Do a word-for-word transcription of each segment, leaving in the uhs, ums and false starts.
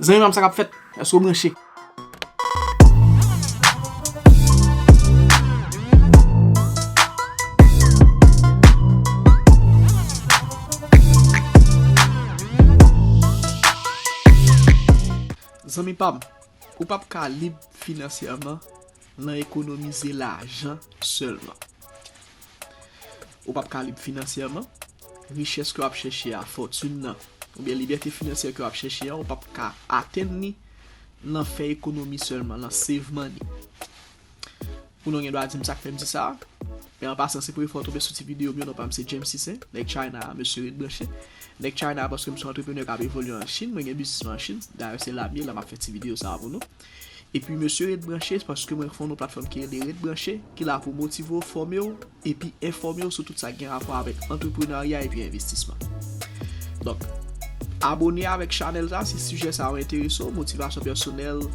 Zanmi pa m, sa k ap fèt? Èske w branche? Zanmi pa m, ou p ap ka lib finansyèman nan ekonomize lajan sèlman. Ou p ap ka lib finansyèman. Richès ke w ap chèche a, fòtin nan, oubyen libète finansyè ke w ap chèche a, ou p ap ka atenn li nan fè ekonomi sèlman, nan save money. Pou nou gen dwa di m sa k fè m di sa. Men an pasan, se premye fwa w tonbe sou ti videyo m yo, non pa m se James Toussaint, nèg China a, mesye ret branche. Nèg China a paske m se yon antreprenè k ap evolye an Chin, mwen gen biznis mwen an Chin. Dayè se la m ye, la m ap fè ti videyo sa a pou nou. Epi mesye ret branche paske mwen fon yon platfòm ki rele Ret Branche, ki la pou motive w, fòme w, epi enfòme w sou tout sa ki gen rapò avèk antreprenarya epi envestisman. Donk, abone avèk chanèl sa si sijè sa yo enterese w, motivasyon pèsonèl,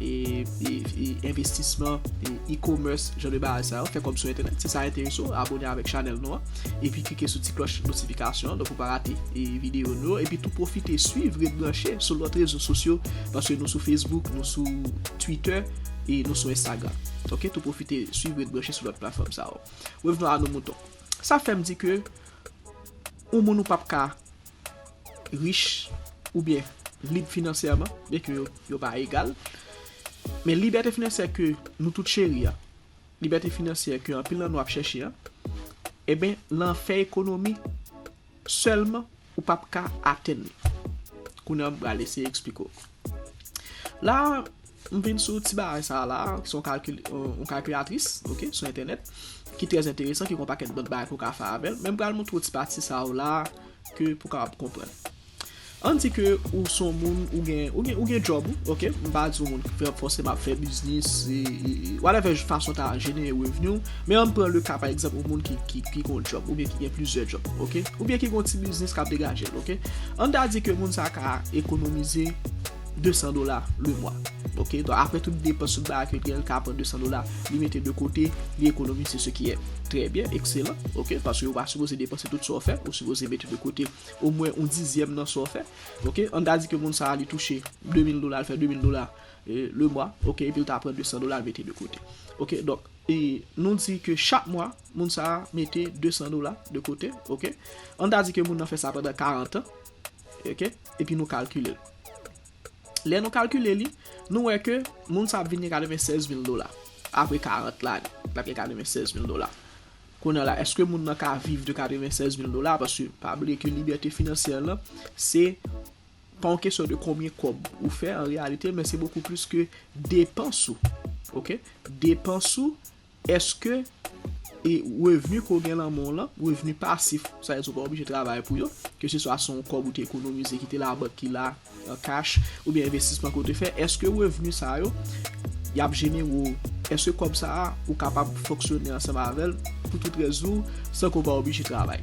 e, e, e envestisman, e e-commerce, jan de bagay sa yo, fè kòb sou entènèt. Si sa enterese w, abone avèk chanèl nou an, epi klike sou ti klòch notifikasyon an, donk pou pa rate e videyo nou yo, epi tou pwofite swiv Ret Branche sou lòt rezo sosyo, paske nou sou Facebook, nou sou Twitter, e nou sou Instagram. Oke, tou pwofite swiv Ret Branche sou lòt platfòm sa yo. Revenons à nos moutons. Sa fè m di ke yon moun ou p ap ka rich oubyen lib finansyèman, byenke yo, yo pa egal. Men libète finansyè ke nou tout cheri a, libète finansyè ke anpil nan nou ap chèche a, ebyen, nan fè ekonomi sèlman, ou p ap ka atenn li. Kounye a, m pral eseye eksplike w. La, m vin sou ti bagay sa a la, ki se yon kalkil-, yon, yon kalkilatris, oke, sou entènèt, ki trè enteresan, ki gen yon pakèt lòt bagay ke w ka fè avè l. Men m pral montre w ti pati sa yo la, ke pou w kapab konprann. Ann di ke ou se yon moun, ou gen, ou gen, ou gen djòb ou, oke? M pa di yon moun ki fè, fòseman ap fè biznis, e, e, e, whatever fason ta jenere revni w. Men ann pran le ka, pa egzanp, yon moun ki, ki, ki gen yon djòb, oubyen ki gen plizyè djòb, oke? Oubyen ki gen yon ti biznis k ap degaje l, oke? Ann ta di ke moun sa ka ekonomize de san dola le mwa, oke? Donk, apre tout depans, tout bagay ke l gen, l ka pran de san dola, li mete de kote, li ekonomize, ce qui est très bien, excellent, oke? Paske ou pa sipoze depanse tout sa w fè, ou sipoze mete de kote omwen yon dizyèm nan sa w fè. Oke, ann ta di ke moun sa a li touche de mil dola, li fè de mil dola, e, le mwa, oke, epi l ta pran de san dola, l mete de kote. Oke, donk, e, nou di ke chak mwa, moun sa a mete de san dola de kote, oke. Ann ta di ke moun nan fè sa pandan karant an, oke, epi nou kalkile l. Lè nou kalkile li, nou wè ke moun sa a ap vin gen katrevennsèz mil dola apre karant lane. L ap gen katrevennsèz mil dola. Kounye a la, èske moun nan ka viv de katrevennsèz mil dola? Paske pa bliye ke libète finansyèl lan, se pa yon kesyon de konbyen kòb ou fè an reyalite, men se bokou plis ke depans ou. Oke? Depans ou, èske e revni ke w gen nan men w lan, revni pasif, sa vle di w pa oblije travay pou yo, ke se swa se yon kòb ou te ekonomize ki te labank ki la, an cash, oubyen envestisman ke w te fè, èske revni sa yo, y ap jenere w? Èske kòb sa a, ou kapab fonksyone ansanm avè l pou tout rès ou, san ke w pa oblije travay?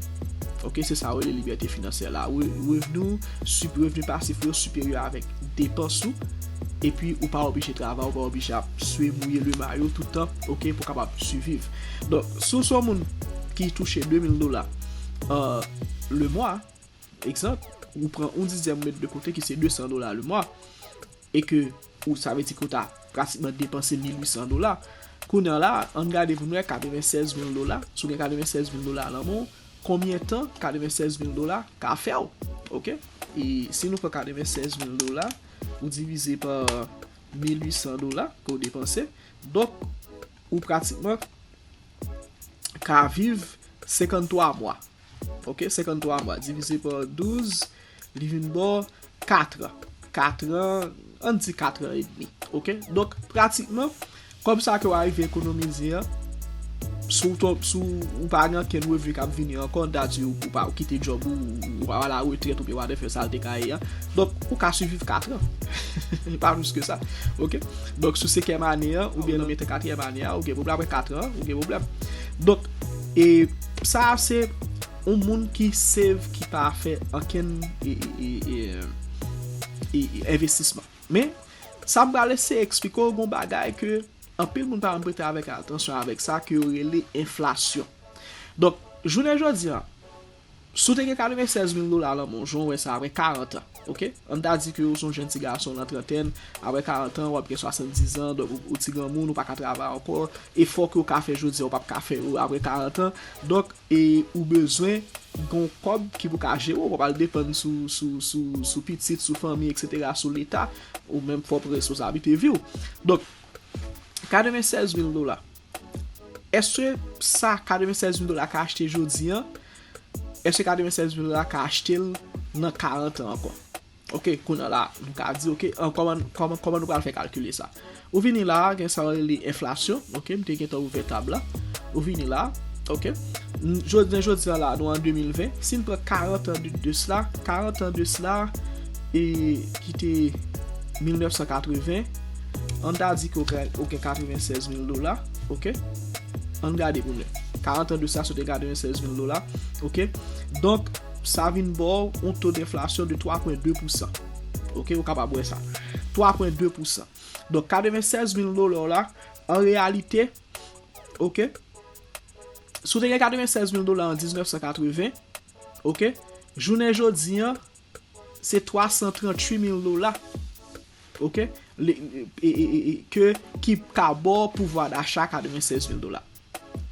Oke, se sa yo rele libète finansyèl la. Re-, revni w, sup-, revni pasif ou yo siperyè avèk depans ou, epi ou pa oblije travay, ou pa oblije ap swe mouye le mayo tout tan, oke, pou w kapab siviv. Donk, si w se yon moun ki touche de mil dola, euh, le mwa, egzanp, ou pran yon dizyèm ou met de kote ki se de san dola le mwa, e ke ou, sa vle di ke w ta pratikman depanse mil uit san dola. Kounye a la, ann gade pou n wè katrevennsèz mil dola, si w gen katrevennsèz mil dola nan men w, konbyen tan katrevennsèz mil dola ka fè w? Oke? E si nou pran katrevennsèz mil dola, ou divize pa mil uit san dola ke w depanse, donk, ou pratikman ka viv senkanntwa mwa. Oke, senkanntwa mwa divize pa douz, li vin ba w katran. Katran, ann di katran edmi. Oke? Donk, pratikman, kòb sa ke w arive ekonomize an, si w tonm-, si w pa gen ankenn revni k ap vini ankò, ann ta di w, ou pa, ou kite djòb ou, ou pa alaretrèt oubyen whatever sa l te ka ye a. Donk, ou ka siviv katran. Pa plis ke sa. Oke? Donk, sou senkyèm ane an, oubyen nan mitan katriyèm ane a, ou gen pwoblèm. Apre katran, ou gen pwoblèm. Donk, e sa a se yon moun ki save, ki pa fè ankenn e, e, e, e, e, e envestisman. Men, sa m pral eseye eksplike w, gon bagay ke anpil moun pa janm prete avèk atansyon avèk sa, ke yo rele enflasyon. Donk, jounen jodi a, si w te gen katrevennsèz mil dola nan men w, jan w wè sa, apre karant an, Ok? Ann ta di ke ou se yon jèn ti gason nan trantèn, apre karant an, w ap gen swasanndizan, donk ou, ou ti granmoun, ou pa ka travay ankò. Efò ke w ka fè jodi a, ou p ap ka fè yo apre karant an. Donk, e ou bezwen gon kòb ki pou ka jere w, ou pa pral depann sou, sou, sou, sou pitit, sou fanmi, etsetera, sou Leta, ou menm fò w pran responsablite vi w. Donk, katrevennsèz mil dola. Èske sa katrevennsèz mil dola ka achte jodi a? Èske katrevennsèz mil dola ka achte l nan karant an ankò? Ok, kounye a la, nou ka di, ok, an, kòman, kòman, kòman nou pral fè kalkile sa? Ou vini la, gen sa yo rele enflasyon, ok, m te gentan ouvè tab la. Ou vini la, ok. N-, jodi, jodi a la, nou an de mil ven. Si n pran karant an de, de sila, karant an de sila, e ki te mil nèf san katreven, ann ta di ke ou gen, ou gen katrevennsèz mil dola, ok. Ann gade pou nou. Karant an de sa, se te katrevennsèz mil dola, ok. Donk, sa vin ba w yon to denflasyon de twa pwen de pousan. Ok, ou kapab wè sa. Twa pwen de pousan. Donk, katrevennsèz mil dola w la, an reyalite, ok, si w te gen katrevennsèz mil dola an diznèf san katreven, ok, jounen jodi a, se twa san tranntuit mil dola, ok, le, e, e, e, e, ke, ki ka ba w pouvwa dacha katrevennsèz mil dola.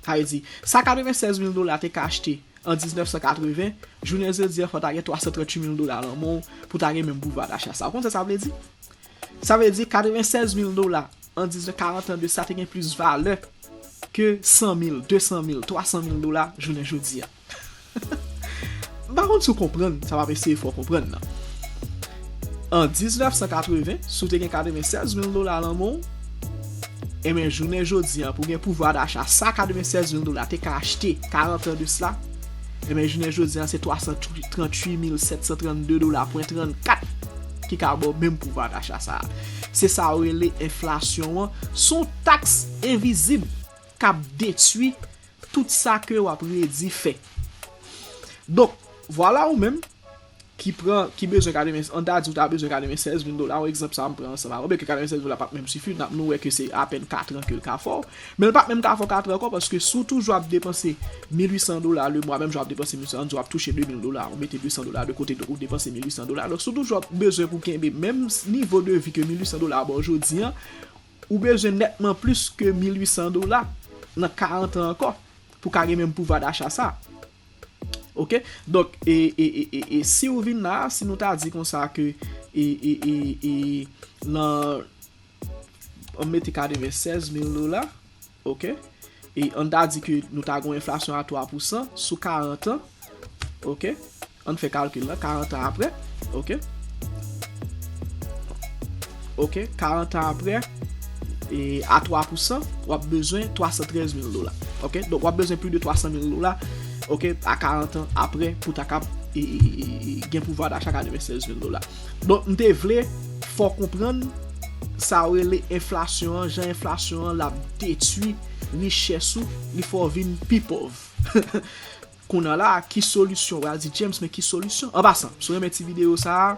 Sa vle di, sa katrevennsèz mil dola te ka achte an diznèf san katreven, jounen jodi a, fò w ta gen twa san tranntuit mil dola nan men w pou w ta gen menm pouvwa dacha sa. Ou konn sa sa vle di? Sa vle di, katrevennsèz mil dola an diznèf, karant an de sa te gen plis valè ke san mil, de san mil, twa san mil dola jounen jodi a. M pa konn si w konprann, sa m ap eseye fè w konprann nan. An diznèf san katreven, si w te gen katrevennsèz mil dola nan men w, enben, jounen jodi a, pou gen pouvwa dacha sa katrevennsèz mil dola te ka achte karant an de sila, enben, jounen jodi a, se twa san tranntuit mil sèt san trannde dola pwen trannkat ki ka ba w menm pouvwa dacha sa a. Se sa yo rele enflasyon an. Se yon taks envizib k ap detwi tout sa ke w ap redi fè. Donk, vwala ou menm ki pran, ki bezwen katreven, ann ta di w ta bezwen katrevennsèz mil dola, yon egzanp sa a m pran ansanm avè w, byen ke katrevennsèz mil dola p ap menm sifi, n ap, nou wè ke se apèn katran ke l ka fè w, men l p ap menm ka fè w katran ankò, paske si w toujou ap depanse mil uit san dola le mwa, menm jan w ap depanse mil uit san, ann di w ap touche de mil dola, ou mete de san dola de kote, donk ou depanse mil uit san dola, donk si w toujou ap bezwen pou kenbe menm nivo de vi ke mil uit san dola a ba w jodi a, ou bezwen nètman plis ke mil uit san dola nan karant an ankò pou w ka gen menm pouvwa dacha sa. Ok? Donk, e, e, e, e, e si w vin la, si nou ta di konsa ke, e, e, e, e, nan, ann mete katrevennsèz mil dola, ok? E ann ta di ke nou ta gen yon enflasyon a twa pousan sou karant an, ok? Ann fè kalkil la, karant an apre, ok? Ok, karant an apre, e a twa pousan, w ap bezwen twa san trèz mil dola. Ok, donk w ap bezwen plis de twa san mil dola, ok, a karant an apre pou ta kab, e, e, e, e, gen pouvwa dacha katrevennsèz mil dola. Donk, m te vle fè w konprann sa yo rele enflasyon an, jan enflasyon an l ap detwi richès ou, li fè w vin pi pòv. Kounye a la, ki solisyon? W a di, James, men ki solisyon? An pasan, si w renmen ti videyo sa a,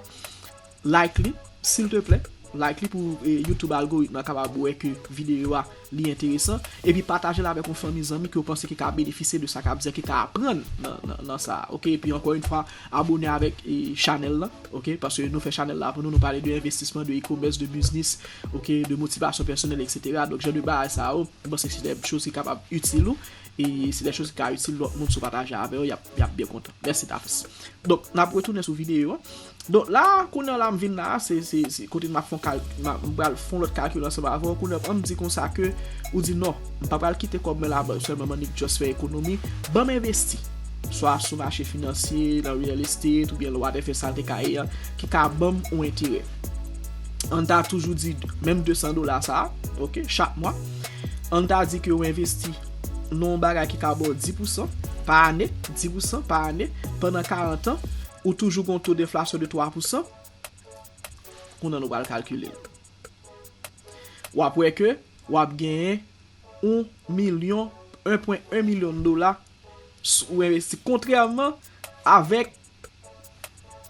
like li, silteplè. Like li pou, e, YouTube algoritm lan kapab wè ke videyo a, li enteresan. Epi pataje l avèk yon fanmi zanmi ke w panse ki ka benefisye de sa k ap di a, ki ka aprann nan, nan, nan sa a. Ok, epi ankò yon fwa, abòne avèk, e, chanèl lan. Ok, paske nou fè chanèl la pou nou, nou pale de envestisman, de e-commerce, de biznis, ok, de motivasyon pèsonèl, etsetera. Donk, jan de bagay sa yo, m panse se de choz ki kapab itil ou. E se de choz ki ka itil lòt moun si w pataje avè yo, y ap, y ap byen kontan. Mèsi davans. Donk, n ap retounen sou videyo a. Donk, la, kounye a la, m vin la, se, se, se kote m ap fè yon kal-, m ap, m pral fè yon lòt kalkil ansanm avè w. Kounye a, ann di konsa ke, ou di non, m pa pral kite kòb mwen labank sèlman, m annik just fè ekonomi. Ban m envesti. Swa sou mache finansye, nan real estate, oubyen whatever sa l te ka ye a, ki ka ban m yon enterè. Ann ta toujou di, menm de san dola sa a, ok, chak mwa. Ann ta di ke w envesti nan yon bagay ki ka ba w dis pousan pa ane, dis pousan pa ane, pandan karant an, ou toujou gen yon to denflasyon de twa pousan, kounye a nou pral kalkile l. W ap wè ke w ap genyen yon milyon, en pwen en milyon dola s-, ou envesti, kontrèman avèk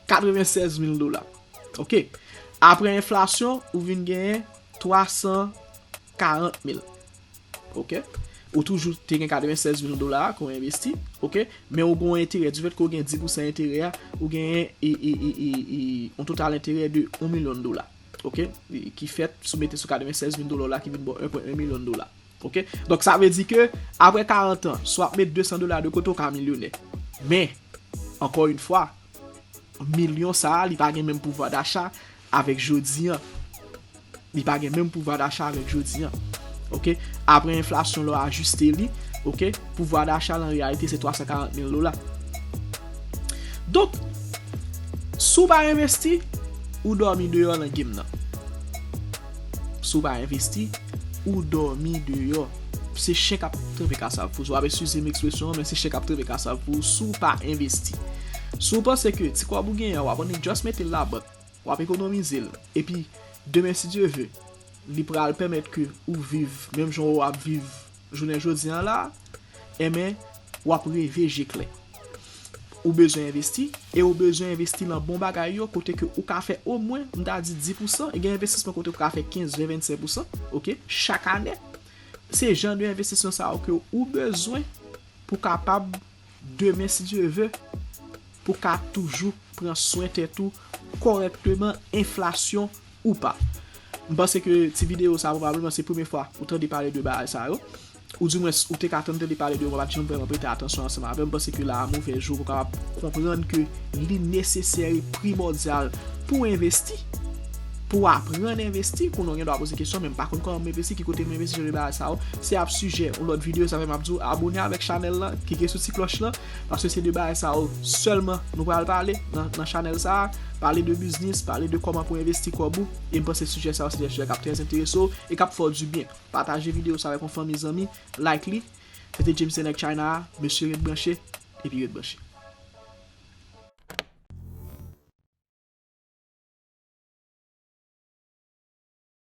katrevennsèz mil dola. Ok. Apre enflasyon, ou vin genyen twa san karant mil. Ok. Ou toujou te gen katrevennsèz mil dola ke w envesti, oke? Men ou gen yon enterè, du fait ke w gen dis pousan enterè a, ou genyen e, e, e, e, e, yon total enterè de yon milyon dola, oke? E ki fèt, si w mete sou katrevennsèz mil dola w la ki vin ba w en pwen en milyon dola, oke? Donk, sa vle di ke, apre karant an, si w ap met de san dola de kote, w ka milyonè. Men, ankò yon fwa, milyon sa a, li pa gen menm pouvwa dacha avèk jodi an. Li pa gen menm pouvwa dacha avèk jodi an. Oke? Apre enflasyon, lè w ajiste li, oke, pouvwa dacha l an reyalite se twa san karant mil dola. Donk, si w pa envesti, ou dòmi deyò nan game nan. Si w pa envesti, ou dòmi deyò. Se chen k ap tranpe kasav pou ou. W ap eskize m ekspresyon an, men se chen k ap tranpe kasav pou ou si w pa envesti. Si w panse ke ti kòb ou genyen an, w ap annik just mete l labank, w ap ekonomize l, epi demen, si Dye ve, li pral pèmèt ke ou viv menm jan w ap viv jounen jodi an la, enben, w ap reve je klè. Ou bezwen envesti, e ou bezwen envesti nan bon bagay yo, kote ke ou ka fè omwen, m ta di dis pousan, e gen envestisman kote ou ka fè kenz, ven, vennsenk pousan, oke, chak ane. Se jan de envestisman sa yo ke ou bezwen pou kapab, demen, si Dye ve, pou ka toujou pran swen tèt ou kòrèkteman, enflasyon ou pa. M panse ke ti videyo sa, pwobableman, se premye fwa ou tande pale de bagay sa yo. Ou dimwens, ou te ka tann tande pale de yo, mwen pa t janm vrèman prete atansyon ansanm avè l. M panse ke la a, m ouvè je w pou w kapab konprann ke li nesesè e primòdyal pou w envesti, pou w aprann envesti. Kounye a w gen dwa poze kesyon, men m pa konn kòman m envesti, ki kote m envesti, jan de bagay sa yo. Se ap sijè yon lòt videyo, sa fè m ap di w abone avèk chanèl lan, klike sou ti klòch lan, paske se de bagay sa yo sèlman nou pral pale nan, nan chanèl sa a. Pale de biznis, pale de kòman pou envesti kòb ou, e m panse sijè sa yo se de sijè k ap trè enterese w e k ap fè w dibyen. Pataje videyo sa avèk yon fanmi, zanmi, like li. Se te James Nèg China a, mesye, ret branche, epi ret branche.